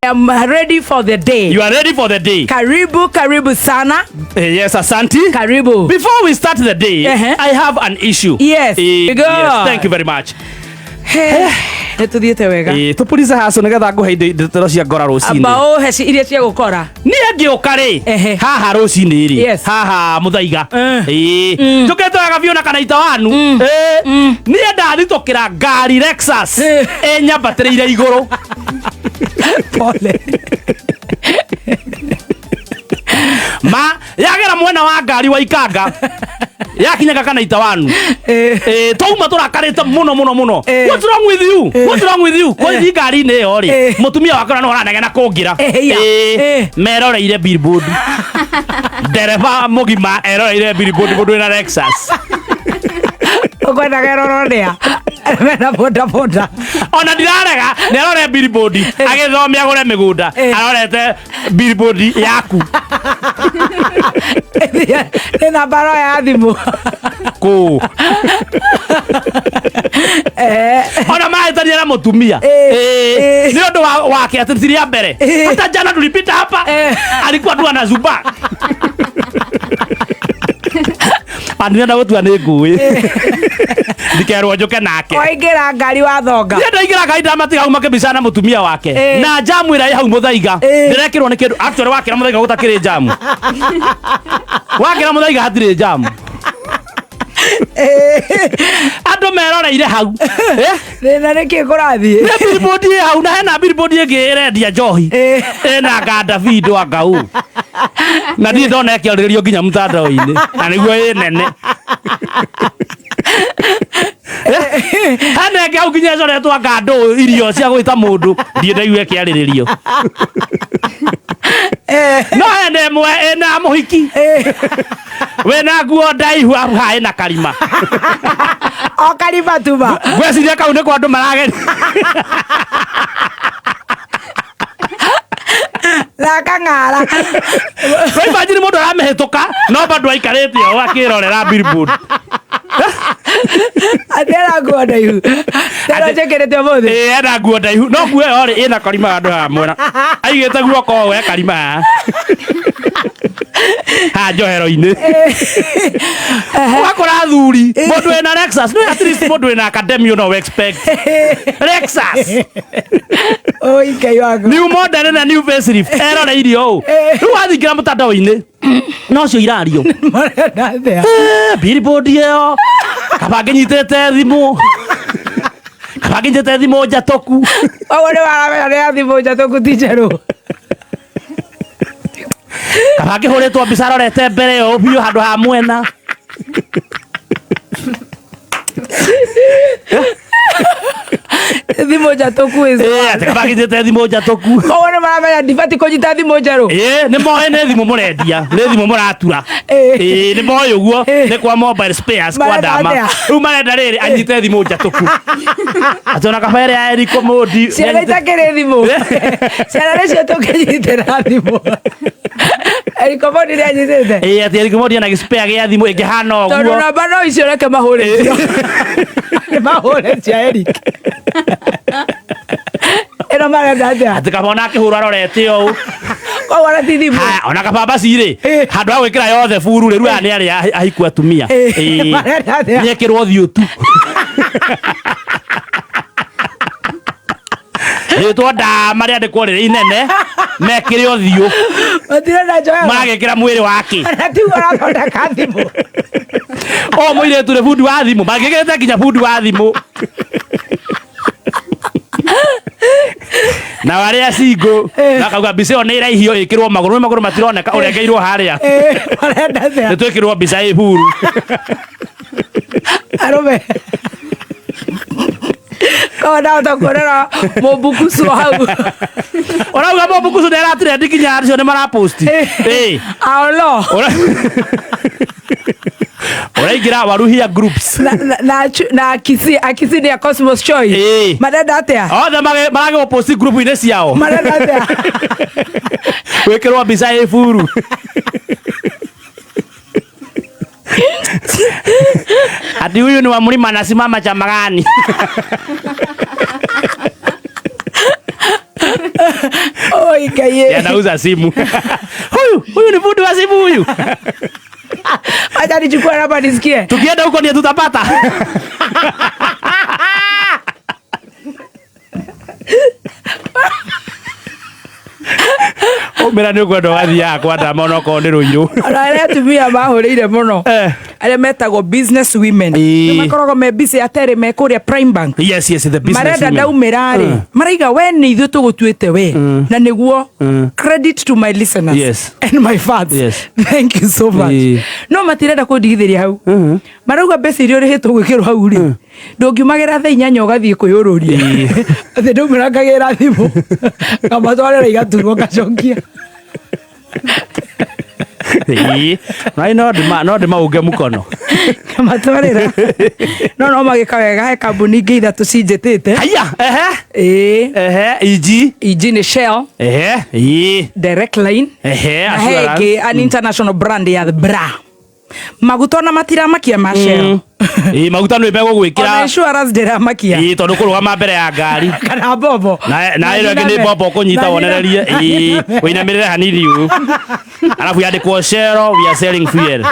Am ready for the day. You are ready for the day. Karibu, karibu sana. Yes, asante. Karibu. Before we start the day, I have an issue. Yes. Good. Yes, thank you very much. Nä tå thiä te wega. Tũpurize hacu nĩgetha ngũhe indo ndeto cia ngora rũcinĩ. Amba å he iria cia gå kora. Niĩ ngĩũka rĩ, haha rũcinĩ rĩ, haha mũthaiga, njũkĩte wega biũ na kanaita wanu. Niĩ ndathitũkĩra ngari Lexus ĩnyambatĩrĩire igũrũ. Pole. Ma yagera mwena wa ngari wa ikanga yakinyaga kanaita wanu. Twauma tũrakarĩte mũno mũno mũno. What's wrong with you? What's wrong with you? Kũithi ngari-inĩ ĩyo rĩ, mũtumia wakwa no aranegena kũngĩra. Ya. Meroreire billboard, ndereba mũgima eroreire billboard, mũndũ wĩna Lexus. Å kwendaga ärorwo nä a mena boda boda? Ona ndirarega nĩ arore billboard agĩthomia agũre mĩgũnda. Arorete billboard yaku. Nä namba ro ya thimå. Kũ ona mahĩtania na mũtumia. Nĩ ũndũ wake atĩ ti rĩa mbere. Hata jana tulipita hapa, alikuwa tu anazubaa. Andĩrenda gũtua nĩ ngũĩ ndikerwo njũke nake. Waingä ra ngari wathonga. Niĩ ndaingĩra ngari ndamatiga hau makĩmbica na mũtumia wake. Na jamu ĩrĩa ĩ hau mũthaiga, ndĩrekĩrwo nĩ kĩndũ. Actually, wakĩra mũthaiga gũtakĩrĩ jamu, wakĩra mũthaiga hatirĩ jamu. Andũ meroreire hau. Thä na nä kä kå rathiä? Nĩ billboard ĩ hau na hena billboard ĩngĩ ĩrendia njohi ĩna Davido angau na ndirĩ ndona ĩkĩarĩrĩrio nginya mtandao-inĩ na nĩguo ĩ nene. Hena ĩngĩ hau nginya ĩcoretwo anga ndũ irio cia gwĩta mũndũ, ndirĩ ndaigua ĩkĩarĩrĩrio. No hena ĩmwe ĩna mũhiki wĩna nguo ndaihu haha ĩna karima. O karima tuma. Ngwĩciria kau nĩ kwa andũ marageria. Na kang'ara. Kwa imagine mũndũ aramĩhĩtũka no bado aikarĩte o akĩrorera billboard. Atä ena nguo ndaihu tena njä kä rä te å må thä. Ĩĩ, ena nguo ndaihu no nguo ĩyo rĩ ĩna karima handũ haha mwena aigĩte guoko ũũ he karima haha haha njohero-inĩ. Ũgakora athuri, mũndũ wĩna Lexus no at least mũndũ wĩna academy no expect Lexus. Oi Ngai wakwa. New model na new facelift eroreirie ũũ. Rĩu wathingĩra mũtandao-inĩ nocio irario. Marenda atä a? Billboard ĩyo, kaba ngĩnyitĩte thimũ, kaba ngĩnyitĩte thimũ njatũku. Koguo nä waramenya nä ya thimå njatå ku ti njerå. Kaba ngĩhũrĩtwo mbica arorete mbere ũũ biũ handũ ha mwena. Thimå njatå ku. Atĩ kaba ngĩnyitĩte thimũ njatũku. Koguo nä maramenya ndibati kå nyita thimå njerå. Ĩĩ, nĩ moĩ nĩ thimũ mũrendia, nĩ thimũ mũratura. Ĩĩ, nĩ moĩ ũguo nĩ kwa mobile spares kwa Marenda ndama. atĩa? Rĩu marenda rĩrĩ anyite thimũ njatũku, atĩ ona kaba ĩrĩa ya Eriko Mondi. Ciana itakä rä thimå, ciana nä cio tå kä nyitä ra thimå. Erikomondi nä anyitä te. Ĩĩ, atĩ Eriko Mondi ena gĩspare gĩa thimũ ĩngĩhana Tondå ũguo. namba no icio reke mahå re cio, nä mahå re cia Eric ä no marenda atä a? Atĩ kaba ona akĩhũrwo arorete ũũ. Koguo na ti thimå. Haya, ona kaba baci rĩ, handũ ha gwĩkĩra yothe buru rĩ, rĩu aya nĩ arĩa ahiku atumia. Marenda atĩa? Nĩekĩrwo ũthiũ tu rĩtwa ndama rĩandĩkwo rĩrĩ inene mekĩre ũthiũ. Matirenda njoya. Maragĩkĩra mwĩrĩ wake. Na tiguo arathondeka thimå. O mũirĩtu nĩ bundi wa thimũ, mangĩkĩrĩte nginya bundi wa thimũ na arĩa cingũ makauga mbica ĩyo nĩ ĩraihio ĩkĩrwo magũrũ, nĩ magũrũ matironeka ũrengeirwo harĩa. Marenda atä Nĩ a? twĩkĩrwo mbica ĩ buru. Arũme koguo ndahota kuonera mũmbukucu hau. Ũrauga mũmbukucu nĩ aratrendi nginya acio nĩ maraposti. Ĩĩ. Aolo. Ũraingĩra Waruhia groups. Na akisi akisi nĩ a Cosmos Choice. Marenda atĩa? Othe maragĩgũposti group-inĩ ciao. Marenda atĩa? Gwĩkĩrwo mbica ĩ buru. Ati huyu ni wa mlima anasimama chama gani? Ngai ĩ. Anauza simu. Huyu, huyu ni fundi wa simu huyu. Acha nichukue namba nisikie. Tukienda huko ndiye tutapata. Umĩra nĩ ũkwenda ũgathiaga kwa ndama onokorwo nĩ rũirũ. Ona arĩa atumia mahũrĩire mũno Eh. arĩa metagwo business women. Ĩĩ. Nĩ makoragwo me busy aterĩ me kũrĩa Prime Bank. Yes, yes, the business Marenda women. ndaumĩra rĩ maraiga we nĩ ithuĩ tũgũtuĩte we na nĩguo credit to my listeners Yes. and my fans. Yes. Thank you so much. Ĩĩ. No matirenda kũndigithĩria hau marauga mbeca iria ũrĩhĩtwo gwĩkĩrwo hau rĩ ndũngiumagĩra thaa 8 ũgathiĩ kwĩyũrũria Ĩĩ. atĩ ndaumĩra ngagĩra thimũ ngamatwarĩra igaturwo ngacokia. Ĩĩ. Na no ndĩma no ndĩmaunge mũkono. Ngamatwarĩra no magĩka wega he kambuni ingĩ ithatũ cinjĩtĩte. Haiya, ehe. Ĩĩ. Ehe, iji. Iji nĩ Shell, Ehe, ĩĩ. Direct Line Ehe, na he assurance. ĩngĩ an international brand ya bra maguta ona matiramakia ma Shell. Ĩĩ, maguta nĩ Ona megũgwĩkĩra. insurance ndĩramakia Ĩĩ, tondũ kũrũgama mbere ya ngari. kana bobo Na ĩno ĩngĩ nĩ mbombo ũkũnyita wonererie. Ĩĩ, ũinamĩrĩre hanini ũũ. Arabu yandĩkwo Shell, we are selling fuel.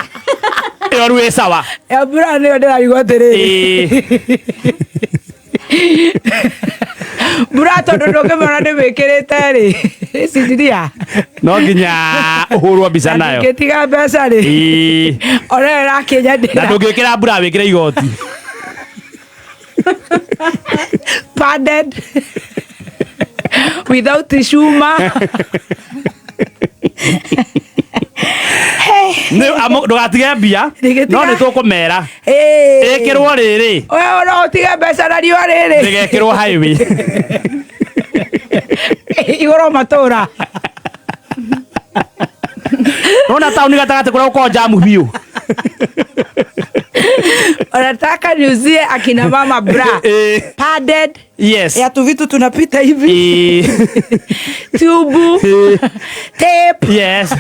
Ĩyo rĩu ĩ sawa. Ya bra nĩyo ndĩrarigwo atĩrĩrĩ. Ĩĩ. Bra tondũ ndũngĩmĩona ndĩmĩkĩrĩte rĩ ĩcindiria No nginya ũhũrwo mbica na nayo. ndingĩtiga mbeca rĩ Ĩĩ. ona ĩyo Na ĩrakĩnyendera ndũngĩkĩra mbura wĩkĩre igoti. Padded without cuma. Hey. Ndũgatige mbia. Ndingĩtiga. No nĩ tũkũmera. Hey. Ĩkĩrwo rĩrĩ. We no ũtige mbeca na riũa rĩrĩ Ndĩgekĩrwo highway. Igũrũ matũra. Nona taũni gatagatĩ kũrĩa gũkoragwo jamu biũ. Wanataka niuzie akina mama bra Eh. padded Yes. ya tuvitu tunapita hivi Ĩĩ. tubu tape. Yes.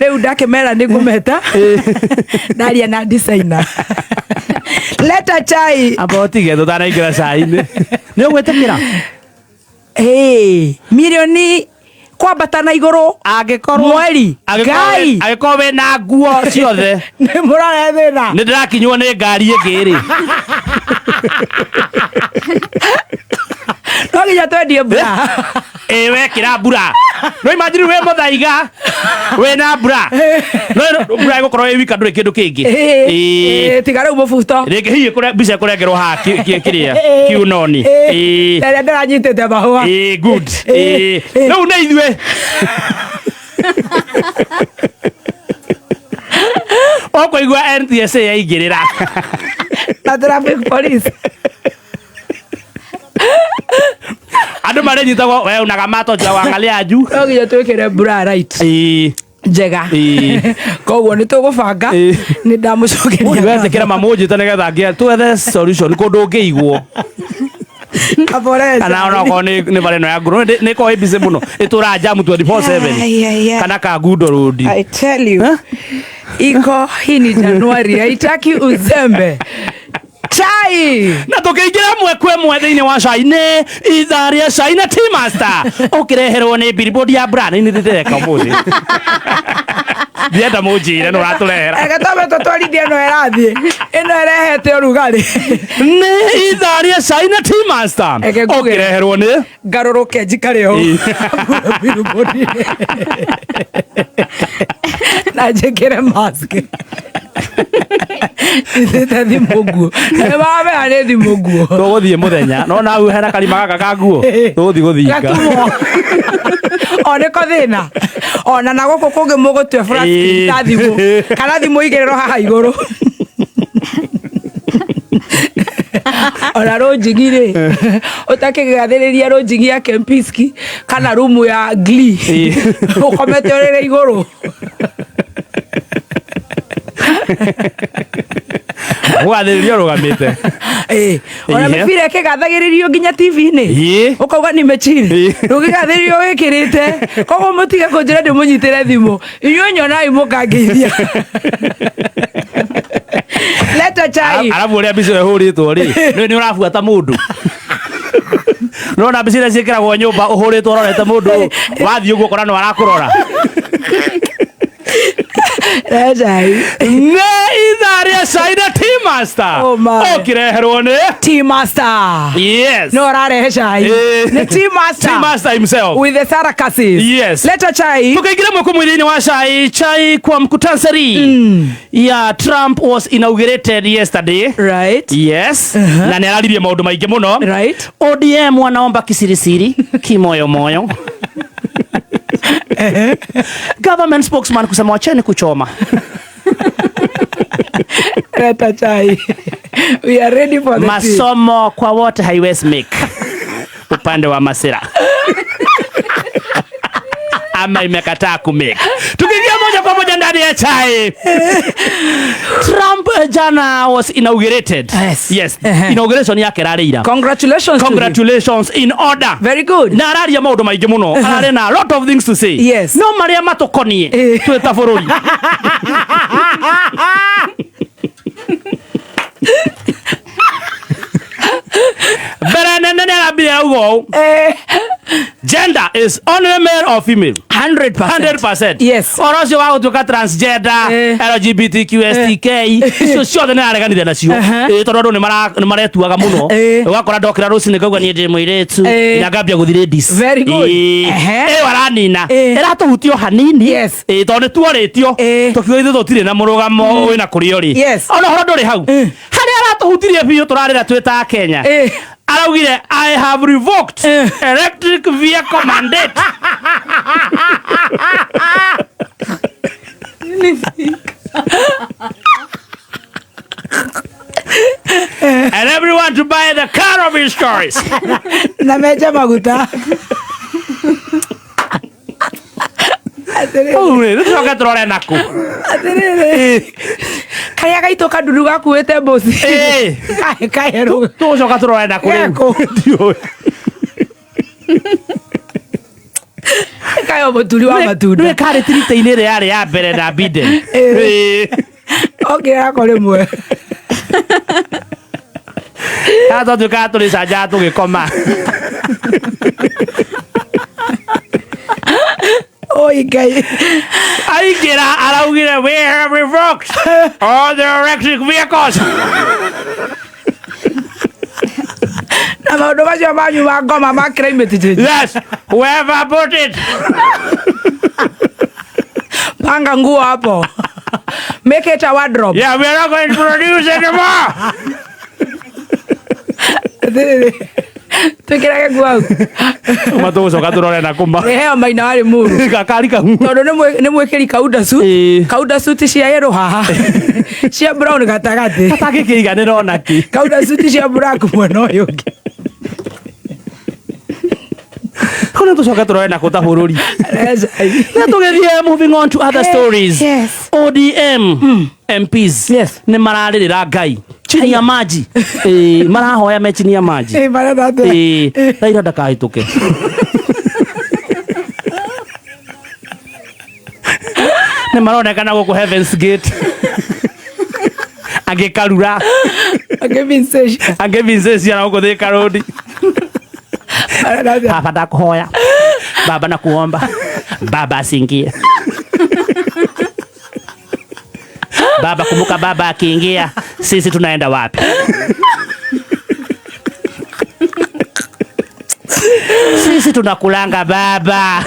Rĩu ndakĩmera nĩ ngũmeta ndaria na designer leta chai. Amba ũtige tũtanaingĩra cai-inĩ. Nĩ ũgwĩtĩkĩra? Hey, milioni kwambata na igũrũ Angĩkorwo mweri Ngai angĩkorwo wĩna nguo ciothe nĩ mũrare thĩna. nĩ ndĩrakinywo nĩ ngari ĩngĩ rĩ. No nginya twendie mbura. Ĩ wekĩra mbura. No imagine wĩ mũthaiga wĩna mbura. No mbura ĩgũkorwo ĩ wika ndũrĩ kĩndũ kĩngĩ. Ĩ. Ĩ, tiga rĩu mũbuto. Rĩngĩ hihi mbica ĩkũrengerwo haha kĩrĩa kiunoni. Ĩ. Ĩrĩa ndĩranyitĩte mahũa. Ĩ good. Ĩ. Ĩ. Rĩu nĩ ithuĩ. Ũkũigua NTSA yaingĩrĩra. Na traffic police. Andũ marĩnyitagwo we unaga mato juu wangalia juu. No nginya twĩkĩre mbura right Ĩ. njega. Ĩ. Koguo nĩ tũgũbanga Ĩ. nĩ ndamũcokeria. Wetĩkĩra mamũnjĩte nĩgetha ngĩe twethe solution kũndũ ũngĩigwo Kabore. Kana onokorwo nĩ bara ĩno ya nguru nĩ ĩkoragwo ĩ busy mũno ĩtũraga jamu 24/7 Ai, ai, ai. kana Kangundo Road. I tell you. Iko hii ni Januari haitaki uzembe. Chai. Na tũkĩingĩra ĩmwe kwa ĩmwe thĩinĩ wa cai-inĩ ithaa rĩa cai na Tea Master ũkĩreherwo nĩ billboard ya bra nĩ ndĩreka ũmũthĩ ndienda mũnjĩre nĩ ũratũrehera. Reke twambe tũtwarithie ĩno ĩrathiĩ ĩno ĩrehete ũrugarĩ. Nĩ ithaa rĩa cai na Tea Master Reke nguge. ũkĩreherwo nĩ Ngarũrũke njikare ho Ĩ. billboard-inĩ. Na njĩkĩre mask ithĩte thimũ nguo nĩ mamenya nĩ thimũ nguo. Tũgũthiĩ mũthenya no na hau hena karima gaka ka nguo tũgũthiĩ gũthinga. Gatumwo o nĩko thĩna ona na gũkũ kũngĩ mũgũtue flat screen ta thimũ kana thimũ igĩrĩrwo haha igũrũ ona rũnjigi rĩ ũtakĩgathĩrĩria rũnjigi ya Kempiski kana rumu ya Glee Ĩ. ũkomete ũrĩrĩ igũrũ. Mũgathĩrĩria ũrũgamĩte. Ĩ, ona Ĩĩ. mĩbira ĩkĩgathagĩrĩrio nginya TV-inĩ Ĩ. ũkauga ni mechiri Ĩ. rũgĩgathĩrĩrio wĩkĩrĩte koguo mũtige kũnjĩra ndĩmũnyitĩre thimũ inyuĩ nyonai mũkangeithia leta chai. Arabu ũrĩa mbica ĩyo ĩhũrĩtwo rĩ nĩ ũrabuata mũndũ. Nona mbica iria ciĩkĩragwo nyũmba ũhũrĩtwo ũrorete mũndũ wathiĩ ũguo ũkora no arakũrora. Rehe cai. Nĩ ithaa rĩa cai na Tea Master. Oh my. Ũkĩreherwo nĩ Tea Master. Yes. No ararehe cai. Nĩ Tea Master. Tea Master himself. With the Sarakasis. Yes. Leta chai. Tukaingira mwako mwĩrĩ-inĩ wa cai chai kwa mkutansari ya Trump was inaugurated yesterday. Right. Yes. Na nĩ araririe maũndũ maingĩ mũno. Right. ODM wanaomba kisirisiri kimoyomoyo. Government spokesman kusema wacheni kuchoma. Leta chai. We are ready for the tea. Masomo kwa wote haiwezi make upande wa Masira ama imekataa kumake. Tukiingia moja kwa moja ndani ya chai. Trump jana was inaugurated. Yes. Yes. Inauguration yake rarĩ ira. Congratulations to him. Congratulations in order. Very good. Na araria maũndũ maingĩ mũno. Ararĩ na a lot of things to say. Yes. No marĩa matũkoniĩ twĩ ta bũrũri. Mbere nene nĩ arambire auga ũũ. Gender is only male or female. 100%. 100%. Yes. Ũhoro ũcio wa gũtuĩka transgender, LGBTQSTK, icio ciothe nĩ areganire nacio. Tondũ andũ nĩ maretuaga mũno. Ũgakora ndokĩra rũcinĩ ngauga niĩ ndĩ mũirĩtu, nginya ngambia gũthiĩ ladies. Very good. Ĩyo aranina. Ĩratũhutia o hanini. Yes. Tondũ nĩ tuorĩtio. Tũkiuga ithuĩ tũtirĩ na mũrũgamo wĩna kũrĩa ũrĩ. Ona ũhoro ndũrĩ hau. Harĩa aratũhutirie biũ tũrarĩra twĩ ta Kenya. Araugire I have revoked electric vehicle mandate. And everyone to buy the car of his choice. Na menje maguta. Atĩrĩrĩ. Rĩu rĩ, tũcoke tũrore nakũ. Atĩrĩrĩ. Karĩa gaitũ kanduru gakuĩte mbuci. Kaherũ. Tũgũcoka tũrore nakũ rĩu. Gekũ. Ndiũĩ. Kayo mũturi wa matunda. Nĩwe karĩ tirita-inĩ ĩrĩa yarĩ ya mbere na Biden. Okĩra yako rĩmwe. Haha twatuĩkaga tũrĩcanjaga tũgĩkoma. Oi Ngai. Aingĩra araugire we have revoked all the electric vehicles. Na maũndũ macio manyu ma ngoma ma climate change. Yes, whoever bought it. Panga nguo hapo. Make it a wardrobe. Yeah, we are not going to produce anymore. Atĩrĩrĩ. Twĩkĩrage nguo hau. Matũgũcoka tũrore na kũma. Rĩheo maina warĩ mũru. Gakari kau. Tondũ nĩ mwĩkĩri kaunda suit. Kaunda suit cia yellow haha. Cia brown gatagatĩ. Gatangĩkĩiganĩra ona kĩ. Kaunda suit cia black mwena ũyũ ũngĩ. Kũu tũcoke tũrore na kũ ta bũrũri. Na tũgĩthiĩ moving on to other stories. Yes. ODM MPs Yes. nĩ mararĩrĩra Ngai chini ya maji. Marahoya me chini ya maji. Marenda atĩa? Raila ndakahĩtũke. Nĩ maronekana gũkũ Heaven's Gate. Angĩ Karura. Angĩ Vincent. Angĩ Vincent na gũkũ Thika Road. Marenda atĩa? Baba ndakuhoya. Baba nakuomba. Baba asiingie. Baba kumbuka, baba akiingia sisi tunaenda wapi? Sisi tunakulanga baba.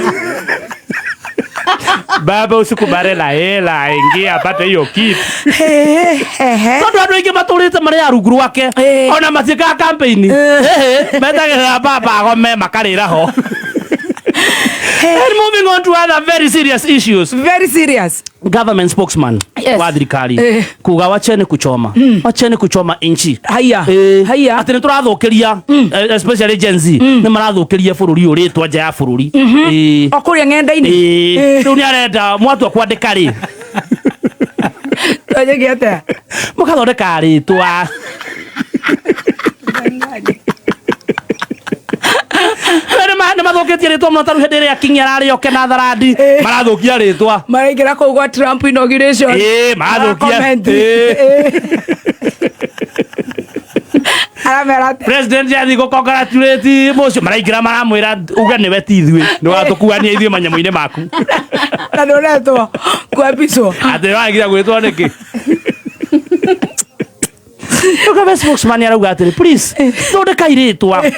Baba usikubale la hela aingie apate hiyo kitu. Tondu andu aingi maturite mari a rungu rwake ona matiĩkaga campaign. Metagĩrĩra baba agome makarĩra ho. And moving on to other very serious issues. Very serious. Government spokesman Yes. wa thirikari kuga wacheni kuchoma. Wacheni kuchoma inchi. Haya. Haya. Atĩ nĩ tũrathũkĩria especially Gen Z nĩ marathũkĩria bũrũri ũyũ rĩtwa nja ya bũrũri. O kũrĩa ng'enda-inĩ. Rĩu nĩ arenda mwatua kwandĩka rĩ. Twanjĩke atĩa? Mũkathondeka rĩtwa. Nĩ mathũkĩtie rĩtwa mũno ta rĩu hĩndĩ ĩrĩa King ararĩ oke na Tharandi marathũkia rĩtwa. Maraingĩra kũu gwa Trump inauguration. Marathũkia. Mara comment. Aramera atĩa? President yathi gå congratulate mũcio maraingĩra maramwĩra uge nĩwe ti ithuĩ nĩ watũkuania ithuĩ manyamũ-inĩ maku. Na ndũretwo kuapicwo. Atĩ wagira gwĩtwo nĩkĩ? Ugabe spokesman arauga atĩrĩ, please thondekai rĩtwa.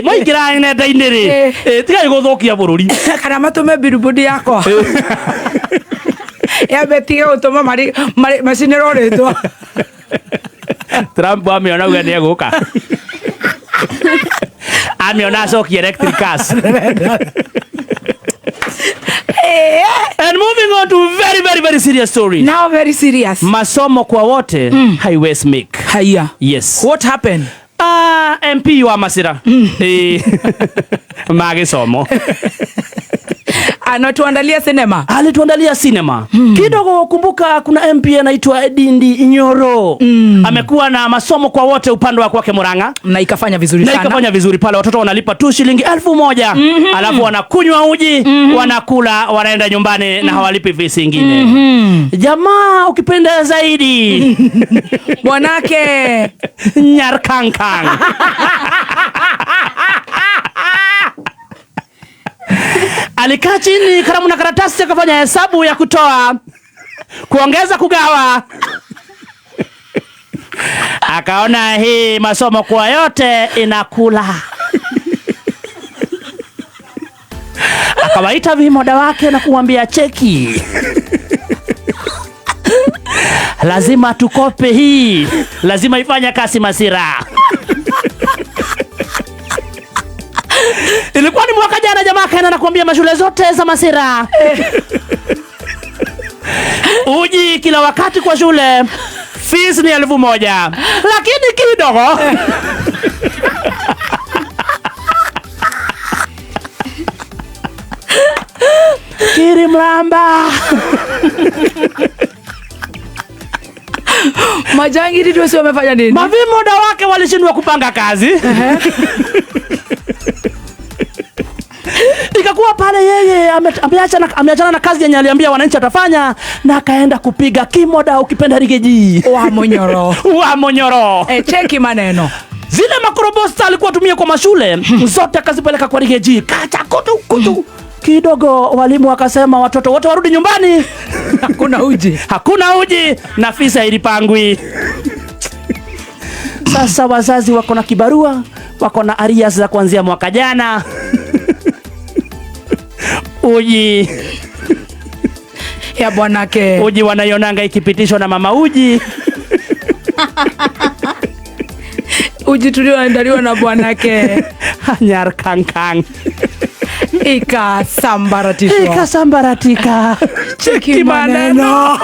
Mwaingĩra nenda-inĩ rĩ, tigai gũthũkia bũrũri. Kana matũme billboard yakwa yambe tige gũtũma macinĩrwo rĩtwa. Trump amĩona uga nĩ egũka, amĩona acokie electric cars. And moving on to very, very, very serious story. Now very serious. Masomo kwa wote highways make. Haya. Yes. What happened? Ah, MP wa Masira. Magisomo. Anatuandalia sinema. Alituandalia sinema. Kidogo kumbuka kuna MP anaitwa Dindi Nyoro. Amekuwa na masomo kwa wote upande wa kwake Murang'a. Na ikafanya vizuri na sana. Ikafanya vizuri pale, watoto wanalipa tu shilingi 1000 alafu wanakunywa uji, wanakula, wanaenda nyumbani na hawalipi fees ingine. Jamaa ukipenda zaidi Mwanake Nyarkankang alikaa chini, kalamu na karatasi, akafanya hesabu ya kutoa, kuongeza, kugawa, akaona hii masomo kwa yote inakula. Akawaita vimoda wake na kuwambia, cheki, lazima tukope hii, lazima ifanye kazi Masira. Ilikuwa ni mwaka jana, jamaa kaenda na kuambia mashule zote za Masira uji kila wakati kwa shule fees ni 1000, lakini kidogo kiri mramba. Majangili tu sio wamefanya nini? Mavimoda wake walishindwa kupanga kazi. Ikakuwa pale yeye ameachana na kazi yenye aliambia wananchi atafanya na akaenda kupiga kimoda, ukipenda rigeji wa Monyoro. Wa Monyoro. Cheki maneno. Zile makrobosta alikuwa tumia kwa mashule zote akazipeleka kwa rigeji. Kacha kutu kutu. Kidogo walimu wakasema watoto wote warudi nyumbani. Hakuna uji. Hakuna uji na fisa ilipangwi. Sasa wazazi wako na kibarua, wako na arias za kuanzia mwaka jana. Uji ya bwanake. Uji wanaionanga ikipitishwa na mama uji. Uji tulioandaliwa na bwanake. Nyar kang kang. Ikasambaratishwa. Ikasambaratika. Cheki maneno.